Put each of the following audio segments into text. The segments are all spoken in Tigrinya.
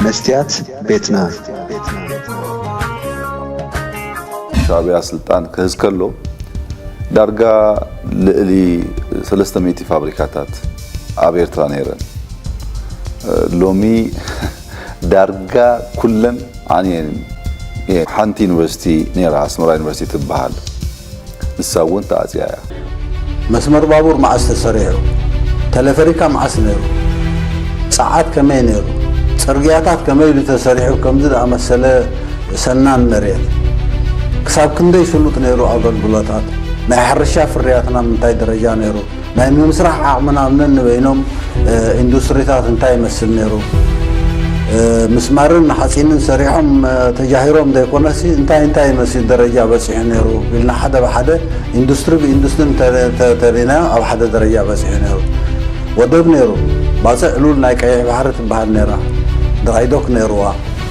መስትያት ቤትና። ሻዕብያ ስልጣን ክህዝ ከሎ ዳርጋ ልእሊ ሰለስተ ሚእቲ ፋብሪካታት ኣብ ኤርትራ ነይረን። ሎሚ ዳርጋ ኩለን ዓንየን። ሓንቲ ዩኒቨርሲቲ ነይራ፣ ኣስመራ ዩኒቨርሲቲ ትበሃል። ንሳ እውን ተኣጽያ እያ። መስመር ባቡር መዓስ ተሰሪሑ? ተለፈሪካ መዓስ ነይሩ? ጸዓት ከመይ ነይሩ? ጽርግያታት ከመይ ኢሉ ተሰሪሑ? ከምዚ ዝኣመሰለ ሰናን መሬት ክሳብ ክንደይ ስሉጥ ነይሩ? ኣገልግሎታት ናይ ሕርሻ ፍርያትና ምንታይ ደረጃ ነይሩ? ናይ ምምስራሕ ዓቕምና ኣብ ነንበይኖም ኢንዱስትሪታት እንታይ ይመስል ነይሩ? ምስማርን ሓፂንን ሰሪሖም ተጃሂሮም ዘይኮነሲ እንታይ እንታይ ይመስል ደረጃ በፂሑ ነይሩ ኢልና ሓደ ብሓደ ኢንዱስትሪ ብኢንዱስትሪ ተሪናዮ ኣብ ሓደ ደረጃ በፂሑ ነይሩ። ወደብ ነይሩ። ባፅዕ ሉል ናይ ቀይሕ ባሕሪ ትበሃል ነይራ። ድራይዶክ ነይርዋ።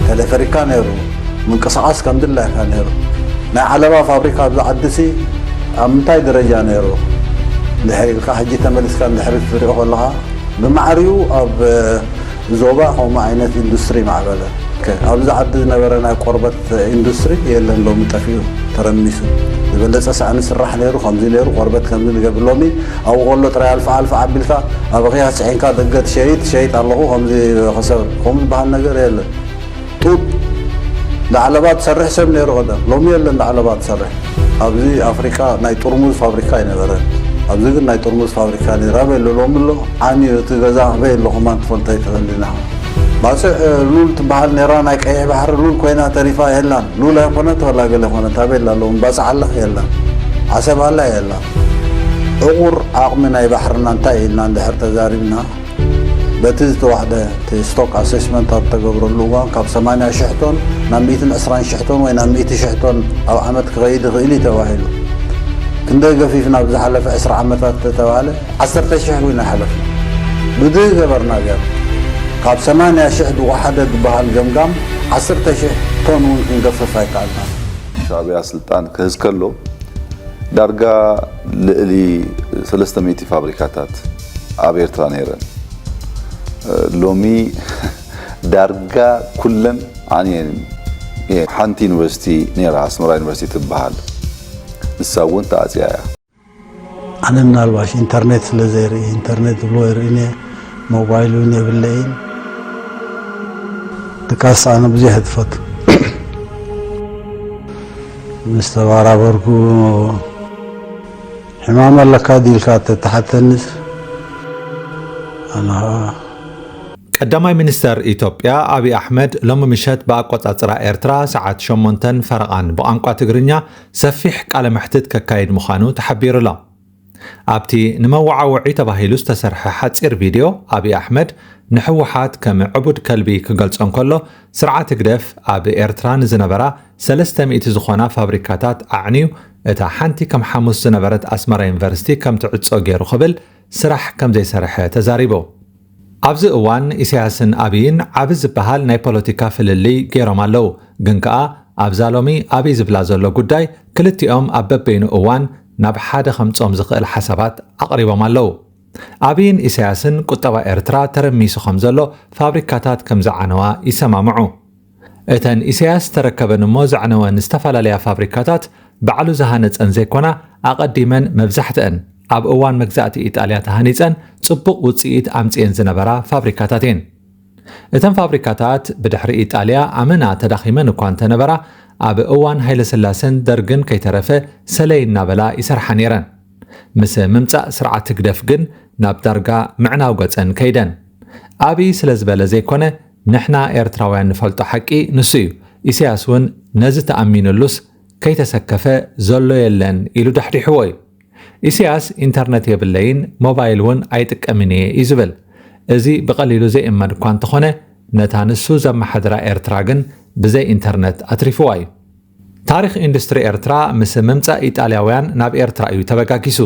ተለፈሪካ ነይሩ። ምንቅስቓስ ከም ድላይካ ነይሩ። ናይ ዓለባ ፋብሪካ ኣብዚ ዓዲ ሲ ኣብ ምንታይ ደረጃ ነይሩ? ድሕር ኢልካ ሕጂ ተመሊስካ ንድሕሪት ክትሪኦ ከለኻ ብማዕሪኡ ኣብ ዞባ ከምኡ ዓይነት ኢንዱስትሪ ማዕበለ። ኣብዚ ዓዲ ዝነበረ ናይ ቆርበት ኢንዱስትሪ የለን፣ ሎሚ ጠፊኡ ተረሚሱ። ዝበለፀ ሳእኒ ስራሕ ነይሩ፣ ከምዚ ነይሩ፣ ቆርበት ከምዚ ንገብር። ሎሚ ኣብኡ ከሎ ጥራይ ኣልፋ ኣልፋ ኣቢልካ ኣብ ኣኽያ ፅዒንካ ደገ ትሸይጥ ትሸይጥ ኣለኹ ከምዚ ክሰብ ከምኡ ዝበሃል ነገር የለን። ጡጥ ዳዕለባ ትሰርሕ ሰብ ነይሩ ቀደም፣ ሎሚ የለን ዳዕለባ ትሰርሕ። ኣብዚ ኣፍሪካ ናይ ጥርሙዝ ፋብሪካ ኣይነበረን። ኣብዚ ግን ናይ ጥርሙዝ ፋብሪካ ነይሩ። ኣበይ ኣሎ ሎሚ ኣሎ? ዓንዩ እቲ ገዛ ኣበይ ኣሎ ከማን ትፈልጦ ኣይትኽእልን ኢኻ። ባፅዕ ሉል ትበሃል ነይራ፣ ናይ ቀይሕ ባሕሪ ሉል ኮይና ተሪፋ የላን። ሉል ኣይኮነት ወላ ገለ ኮነት ኣበይ ኣላ ሎሚ? ባፅዕ ኣላ የላን። ዓሰብ ኣላ የላን። ዕቑር ዓቕሚ ናይ ባሕርና እንታይ ኢልና እንድሕር ተዛሪብና በቲ ዝተዋሕደ እቲ ስቶክ ኣሴስመንት ኣብ ተገብረሉ እዋን ካብ ሰማንያ ሽሕ ቶን ናብ ሚእትን ዕስራን ሽሕ ቶን ወይ ናብ ሚእቲ ሽሕ ቶን ኣብ ዓመት ክኸይድ ይኽእል እዩ ተባሂሉ። ክንደይ ገፊፍና ኣብ ዝሓለፈ ዕስራ ዓመታት ተተባህለ ዓሰርተ ሽሕ እውን ኣይሓለፍና። ብድህ ገበርና ገር ካብ ሰማንያ ሽሕ ዝወሓደ ዝበሃል ገምጋም ዓሰርተ ሽሕ ቶን እውን ክንገፍፍ ኣይከኣልናን። ሻዕብያ ስልጣን ክህዝ ከሎ ዳርጋ ልእሊ ሰለስተ ሚእቲ ፋብሪካታት ኣብ ኤርትራ ነይረን። ሎሚ ዳርጋ ኩለን ዓንየን እየን። ሓንቲ ዩኒቨርሲቲ ነይራ፣ ኣስመራ ዩኒቨርሲቲ ትበሃል። ንሳ እውን ተኣጽያ እያ። ኣነ ምናልባሽ ኢንተርኔት ስለ ዘይርኢ ኢንተርኔት ዝብሎ ይርእን እየ፣ ሞባይል እውን የብለይን። ድቃስ ኣነ ብዙሕ እየ ዝፈቱ። ምስ ተባራበርኩ ሕማም ኣለካ ድዩ ኢልካ ተተሓተንስ ኣነ ኸኣ ቀዳማይ ሚኒስተር ኢትዮጵያ ኣብይ ኣሕመድ ሎሚ ምሸት ብኣቆጻጽራ ኤርትራ ሰዓት ሸሞንተን ፈረቓን ብቋንቋ ትግርኛ ሰፊሕ ቃለ መሕትት ከካይድ ምዃኑ ተሓቢሩ ኣሎ። ኣብቲ ንመወዓውዒ ተባሂሉ ዝተሰርሐ ሓጺር ቪድዮ ኣብይ ኣሕመድ ንህወሓት ከም ዕቡድ ከልቢ ክገልጾ እንከሎ ስርዓት ህግደፍ ኣብ ኤርትራ ንዝነበራ ሰለስተ ሚእቲ ዝኾና ፋብሪካታት ኣዕንዩ እታ ሓንቲ ከም ሓሙስ ዝነበረት ኣስመራ ዩኒቨርሲቲ ከም ትዕጾ ገይሩ ክብል ስራሕ ከም ዘይሰርሐ ተዛሪቡ። ኣብዚ እዋን ኢሳያስን ኣብይን ዓቢ ዝበሃል ናይ ፖለቲካ ፍልልይ ገይሮም ኣለዉ። ግን ከኣ ኣብዛ ሎሚ ኣብይ ዝብላ ዘሎ ጉዳይ ክልቲኦም ኣብ በበይኑ እዋን ናብ ሓደ ከምጾም ዝኽእል ሓሳባት ኣቕሪቦም ኣለዉ። ኣብይን ኢሳያስን ቁጠባ ኤርትራ ተረሚሱ ከም ዘሎ ፋብሪካታት ከም ዝዓነዋ ይሰማምዑ። እተን ኢሳያስ ተረከበን እሞ ዘዕነወን ዝተፈላለያ ፋብሪካታት ባዕሉ ዝሃነጸን ዘይኮና ኣቐዲመን መብዛሕትአን ኣብ እዋን መግዛእቲ ኢጣልያ ተሃኒጸን ጽቡቕ ውጽኢት ኣምጺኤን ዝነበራ ፋብሪካታት እየን። እተን ፋብሪካታት ብድሕሪ ኢጣልያ ኣመና ተዳኺመን እኳ እንተነበራ ኣብ እዋን ሃይለስላሰን ደርግን ከይተረፈ ሰለይ እናበላ ይሰርሓ ነይረን። ምስ ምምጻእ ስርዓት ህግደፍ ግን ናብ ዳርጋ ምዕናው ገጸን ከይደን። ኣብይ ስለ ዝበለ ዘይኮነ ንሕና ኤርትራውያን ንፈልጦ ሓቂ ንሱ እዩ። ኢሳያስ እውን ነዚ ተኣሚንሉስ ከይተሰከፈ ዘሎ የለን ኢሉ ዳሕዲሕዎ እዩ። ኢሳያስ ኢንተርነት የብለይን ሞባይል እውን ኣይጥቀምን እየ እዩ ዝብል። እዚ ብቐሊሉ ዘይእመን እኳ እንተኾነ ነታ ንሱ ዘመሓድራ ኤርትራ ግን ብዘይ ኢንተርነት ኣትሪፍዋ እዩ። ታሪኽ ኢንዱስትሪ ኤርትራ ምስ ምምጻእ ኢጣልያውያን ናብ ኤርትራ እዩ ተበጋጊሱ።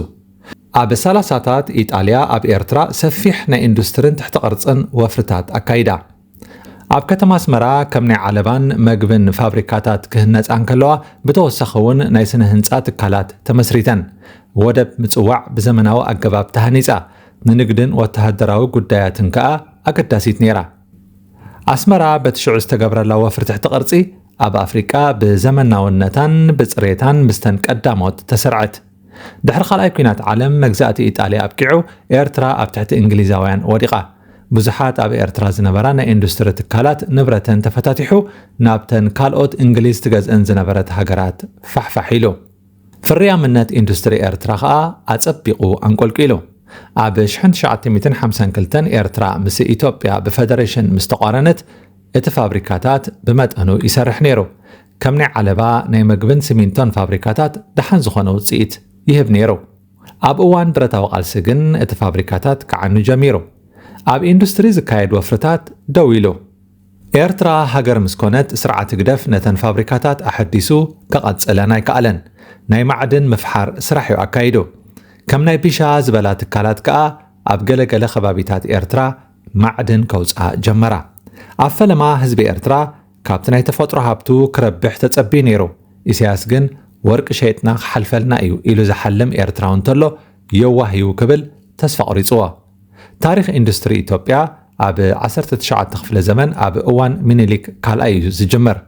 ኣብ ሰላሳታት ኢጣልያ ኣብ ኤርትራ ሰፊሕ ናይ ኢንዱስትርን ትሕቲ ቅርጽን ወፍርታት ኣካይዳ። ኣብ ከተማ ኣስመራ ከም ናይ ዓለባን መግብን ፋብሪካታት ክህነጻ እንከለዋ ብተወሳኺ እውን ናይ ስነ ህንጻ ትካላት ተመስሪተን። ወደብ ምጽዋዕ ብዘመናዊ ኣገባብ ተሃኒጻ። ንንግድን ወተሃደራዊ ጉዳያትን ከኣ ኣገዳሲት ነይራ። ኣስመራ በቲ ሽዑ ዝተገብረላ ወፍሪ ትሕቲ ቅርጺ ኣብ ኣፍሪቃ ብዘመናውነታን ብጽሬታን ምስተን ቀዳሞት ተሰርዐት። ድሕሪ ካልኣይ ኲናት ዓለም መግዛእቲ ኢጣልያ ኣብቂዑ፣ ኤርትራ ኣብ ትሕቲ እንግሊዛውያን ወዲቓ። ብዙሓት ኣብ ኤርትራ ዝነበራ ናይ ኢንዱስትሪ ትካላት ንብረተን ተፈታቲሑ ናብተን ካልኦት እንግሊዝ ትገዝእን ዝነበረት ሃገራት ፋሕፋሕ ኢሉ። ፍርያምነት ኢንዱስትሪ ኤርትራ ኸኣ ኣጸቢቑ ኣንቆልቂሉ። ኣብ ሽሕን ትሽዓተ ሚእትን ሓምሳን ክልተን ኤርትራ ምስ ኢትዮጵያ ብፈደሬሽን ምስ ተቋረነት፣ እቲ ፋብሪካታት ብመጠኑ ይሰርሕ ነይሩ። ከም ናይ ዓለባ፣ ናይ መግብን ሲሚንቶን ፋብሪካታት ደሓን ዝኾነ ውጽኢት ይህብ ነይሩ። ኣብ እዋን ብረታዊ ቃልሲ ግን እቲ ፋብሪካታት ክዓኑ ጀሚሩ። ኣብ ኢንዱስትሪ ዝካየድ ወፍርታት ደው ኢሉ። ኤርትራ ሃገር ምስ ኮነት፣ ስርዓት ህግደፍ ነተን ፋብሪካታት ኣሐዲሱ ከቐጽለን ኣይከኣለን። ናይ ማዕድን ምፍሓር ስራሕ እዩ ኣካይዱ። ከም ናይ ቢሻ ዝበላ ትካላት ከኣ ኣብ ገለ ገለ ከባቢታት ኤርትራ ማዕድን ከውጽኣ ጀመራ። ኣብ ፈለማ ህዝቢ ኤርትራ ካብቲ ናይ ተፈጥሮ ሃብቱ ክረብሕ ተጸብዩ ነይሩ። ኢሳያስ ግን ወርቂ ሸይጥና ክሓልፈልና እዩ ኢሉ ዝሓልም ኤርትራዊ እንተሎ የዋህ እዩ ክብል ተስፋ ቆሪጽዎ። ታሪኽ ኢንዱስትሪ ኢትዮጵያ ኣብ ዓሰርተ ትሽዓተ ክፍለ ዘመን ኣብ እዋን ሚኒሊክ ካልኣይ እዩ ዝጅምር።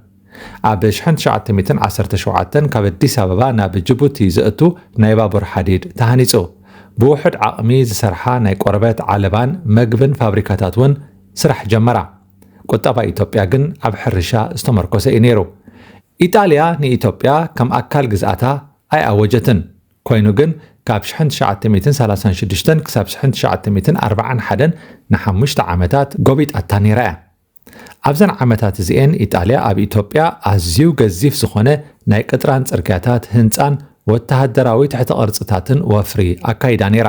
ኣብ ሽሕን ትሽዓተ ሚእትን ዓሰርተ ሸውዓተን ካብ ኣዲስ ኣበባ ናብ ጅቡቲ ዘእቱ ናይ ባቡር ሓዲድ ተሃኒጹ። ብውሑድ ዓቕሚ ዝሰርሓ ናይ ቆርበት ዓለባን መግብን ፋብሪካታት እውን ስራሕ ጀመራ። ቁጠባ ኢትዮጵያ ግን ኣብ ሕርሻ ዝተመርኮሰ እዩ ነይሩ። ኢጣልያ ንኢትዮጵያ ከም ኣካል ግዝኣታ ኣይኣወጀትን። ኮይኑ ግን ካብ ሽሕን ትሽዓተ ሚእትን ሰላሳን ሽዱሽተን ክሳብ ሽሕን ትሽዓተ ሚእትን ኣርባዓን ሓደን ንሓሙሽተ ዓመታት ጎቢጣታ ነይራ እያ። ኣብዘን ዓመታት እዚኤን ኢጣልያ ኣብ ኢትዮጵያ ኣዝዩ ገዚፍ ዝኾነ ናይ ቅጥራን ጽርግያታት ህንጻን ወተሃደራዊ ትሕተ ቅርጽታትን ወፍሪ ኣካይዳ ነይራ።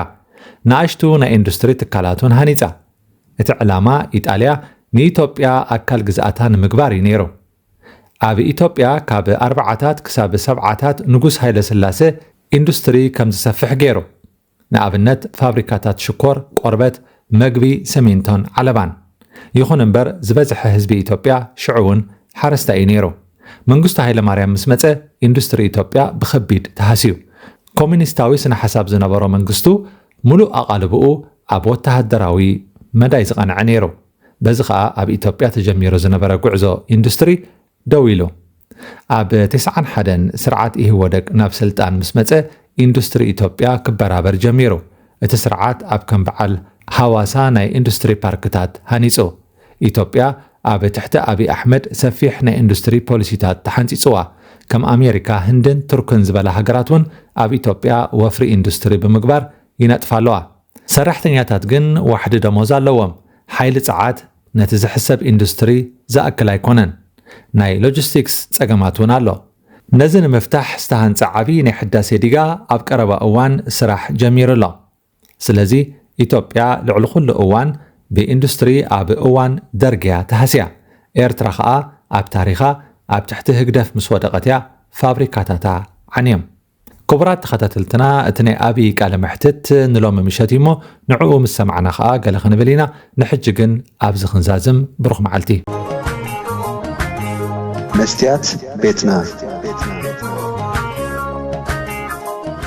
ንኣሽቱ ናይ ኢንዱስትሪ ትካላት እውን ሃኒጻ። እቲ ዕላማ ኢጣልያ ንኢትዮጵያ ኣካል ግዝኣታ ንምግባር እዩ ነይሩ። ኣብ ኢትዮጵያ ካብ ኣርባዓታት ክሳብ ሰብዓታት ንጉስ ሃይለ ስላሴ ኢንዱስትሪ ከም ዝሰፍሕ ገይሩ። ንኣብነት ፋብሪካታት ሽኮር፣ ቆርበት፣ መግቢ፣ ሰሚንቶን ዓለባን። ይኹን እምበር ዝበዝሐ ህዝቢ ኢትዮጵያ ሽዑ እውን ሓረስታይ እዩ ነይሩ። መንግስቱ ሃይለ ማርያም ምስ መጸ ኢንዱስትሪ ኢትዮጵያ ብኸቢድ ተሃስዩ። ኮሚኒስታዊ ስነ ሓሳብ ዝነበሮ መንግስቱ ምሉእ ኣቓልብኡ ኣብ ወተሃደራዊ መዳይ ዝቐንዐ ነይሩ። በዚ ኸኣ ኣብ ኢትዮጵያ ተጀሚሩ ዝነበረ ጉዕዞ ኢንዱስትሪ ደው ኢሉ። ኣብ ተስዓን ሓደን ስርዓት ኢህወደግ ናብ ስልጣን ምስ መጸ ኢንዱስትሪ ኢትዮጵያ ክበራበር ጀሚሩ። እቲ ስርዓት ኣብ ከም በዓል ሃዋሳ ናይ ኢንዱስትሪ ፓርክታት ሃኒጹ። ኢትዮጵያ ኣብ ትሕቲ ኣብይ ኣሕመድ ሰፊሕ ናይ ኢንዱስትሪ ፖሊሲታት ተሓንጺጽዋ። ከም ኣሜሪካ፣ ህንድን ቱርክን ዝበላ ሃገራት እውን ኣብ ኢትዮጵያ ወፍሪ ኢንዱስትሪ ብምግባር ይነጥፋ ኣለዋ። ሰራሕተኛታት ግን ዋሕዲ ደሞዝ ኣለዎም። ሓይሊ ጸዓት ነቲ ዝሕሰብ ኢንዱስትሪ ዝኣክል ኣይኮነን። ናይ ሎጂስቲክስ ጸገማት እውን ኣሎ። ነዚ ንምፍታሕ ዝተሃንጸ ዓቢ ናይ ሕዳሴ ዲጋ ኣብ ቀረባ እዋን ስራሕ ጀሚሩ ኣሎ። ስለዚ ኢትዮጵያ ልዕሊ ኩሉ እዋን ብኢንዱስትሪ ኣብ እዋን ደርግያ ተሃስያ። ኤርትራ ኸኣ ኣብ ታሪኻ ኣብ ትሕቲ ህግደፍ ምስ ወደቐት እያ ፋብሪካታታ ዓንዮም። ክቡራት ተኸታተልትና፣ እቲ ናይ ኣብይ ቃለ መሕትት ንሎሚ ምሸት እዩ እሞ፣ ንዕኡ ምስ ሰማዕና ኸኣ ገለ ክንብል ኢና። ንሕጂ ግን ኣብዚ ክንዛዝም። ብሩኽ መዓልቲ። መስትያት ቤትና።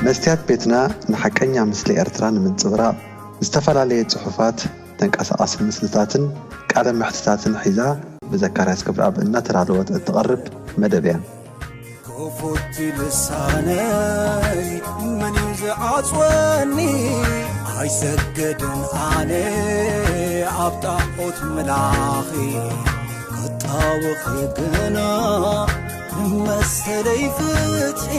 መስትያት ቤትና ንሓቀኛ ምስሊ ኤርትራ ንምንጽብራቕ ዝተፈላለየ ጽሑፋት፣ ተንቀሳቓሲ ምስልታትን ቃለ መሕትታትን ሒዛ ብዘካርያስ ገብረኣብ እናተዳለወት እትቐርብ መደብ እያ። ክፉት ልሳነይ መን እዩ ዝዓጽወኒ? ኣይሰግድን ኣነ ኣብ ጣዖት ምላኺ፣ ክጣወኺ ግና መሰለይ ፍትሒ።